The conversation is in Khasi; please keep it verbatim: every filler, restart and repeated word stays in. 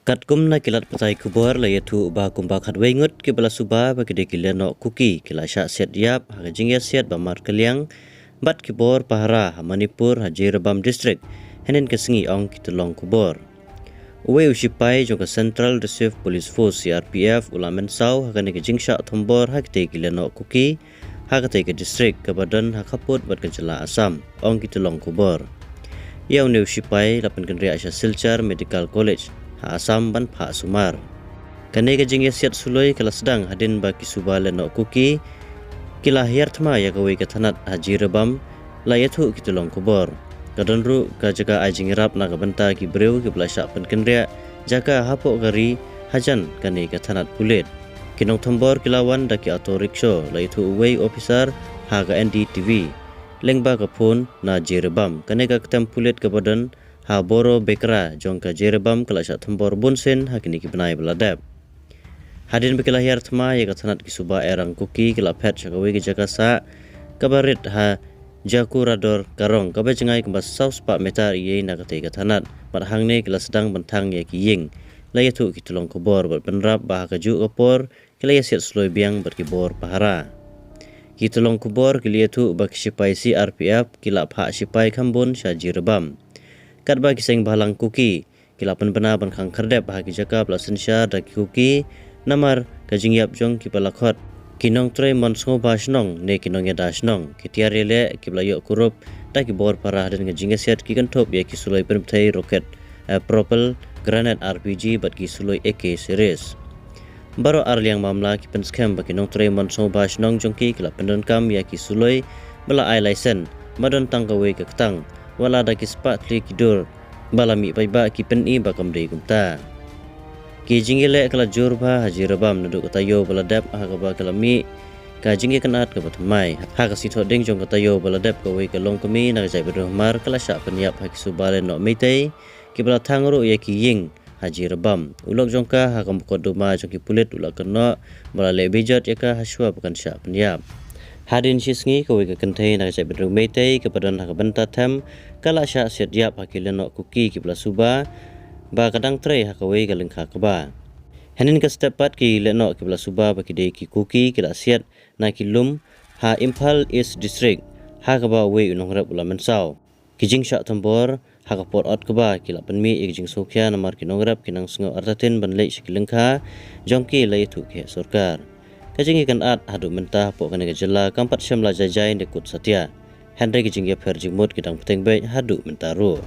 Katkum na ki lad pathai khubor la ïathuh ba kumba khatwei ngut kiba la suba ba ki dei ki lehnoh Kuki ki la shah siat ïap ha ka jingïasiat ba markylliang bad ki bor pahara ha Manipur ha Jiribam District hynnin ka sngi, ong ki tyllong khubor. Uwei u shipai jong ka Central Reserve Police Force, C R P F, u la mynsaw ha kane ka jingshah thombor ha kitei ki lehnoh Kuki ha katei ka district kaba don ha khappud bad ka jylla Assam, ong ki tyllong khubor. Ïa une u shipai la pynkynriah sha Silchar Medical College ha Assam ban phah sumar. Kane ka jingïasiat suloi ka la sdang hadien ba ki suba lehnoh Kuki ki la hiar thma ïa kawei ka thanat ha Jiribam, la ïathuh ki tyllong khubor. Ka don ruh ka jaka ai jingïarap na ka bynta ki briew kiba la shah pynkynriah jaka hapoh ka ri hajan kane ka thanat pulit. Ki nongthombor ki la wan da ki auto rickshaw, la ïathuh uwei u ophisar ha ka N D T V. Lyngba ka phone na Jiribam, kane ka ktem pulit kaba don ha Boro Bekra jong ka Jiribam ka la shah thombor bunsien ha kine ki bnai ba la dep. Hadien ba ki la hiar thma ïa ka thanat, ki suba Erang Kuki ki la phet sha kawei ka jaka sah kaba rit ha Jakurador Karong, kaba jngai kumba saw spah meter eiei na katei ka thanat. Bad hangne ki la sdang ban thang ïa ki ïing, la ïathuh ki tyllong khubor bad bynrap ba ha kajuh ka por ki la ïasiat suloi biang bad ki bor pahara. Ki tyllong khubor ki la ïathuh ba ki shipai C R P F ki la phah shipai kham bun sha Jiribam. Katba ki seng bhalang Kuki ki la pynbna ban khang khyrdep ha ki jaka ba la synshar da ki Kuki namar ka jingïap jong kiba la khot ki nongtrei mon sngewbha shnong ne ki nongïada shnong. Ki tiar ïaleh kiba la ïoh kurup da ki bor pahara hadien ka jingïasiat ki kynthup ïa ki suloi pynbthei rocket, eh, propelled granate R P G bad ki suloi A K series. Baroh ar liang mamla ki pynskhem ba ki nongtrei mon sngewbha shnong jong ki ki la pyndonkam ïa ki suloi ba la ai laisen ba don tang kawei ka ktang, wat la da ki spah tylli ki dur ba la mih paidbah ki pyni ba kam dei kumta. Ki jingïaleh ka la jur bha ha Jiribam naduh ka taïew ba la dep ha kaba ka la mih ka jingïakynad kaba thymmai. Ha ka sngi Thohdieng jong ka taïew ba la dep, kawei ka longkmie na ka jaitbynriew Hmar ka la shah pynïap ha ki suba lehnoh Meitei kiba la thang ruh ïa ki ïing ha Jiribam. U lok jong ka ha ka mukotduma jong ki pulit u la kynnoh ba la leh bejot ïa ka hashwa ba kan shah pynïap. Hadien shi sngi, kawei ka kynthei na ka jaitbynriew Meitei kaba don ha ka bynta them ka la shah siat ïap ha ki lehnoh Kuki kiba la suba ba ka dang trei ha kawei ka lyngkha kba. Hynnin ka step pat, ki lehnoh kiba la suba ba ki dei ki Kuki ki la siat na ki lum ha Imphal East District, ha kaba uwei u nongrep u la mynsaw. Ki jingshah thombor ha ka por ot kba ki la pynmih ïa ki jingsngewkhia namar ki nongrep ki nang sngew artatien ban leit sha ki lyngkha jong ki, la ïathuh ki heh sorkar. Ka jingïakynad haduh mynta hapoh kane ka jylla kam pat shym la jai jai ne kut satia, hynrei ki jingïapher jingmut ki dang bteng beit haduh mynta ruh.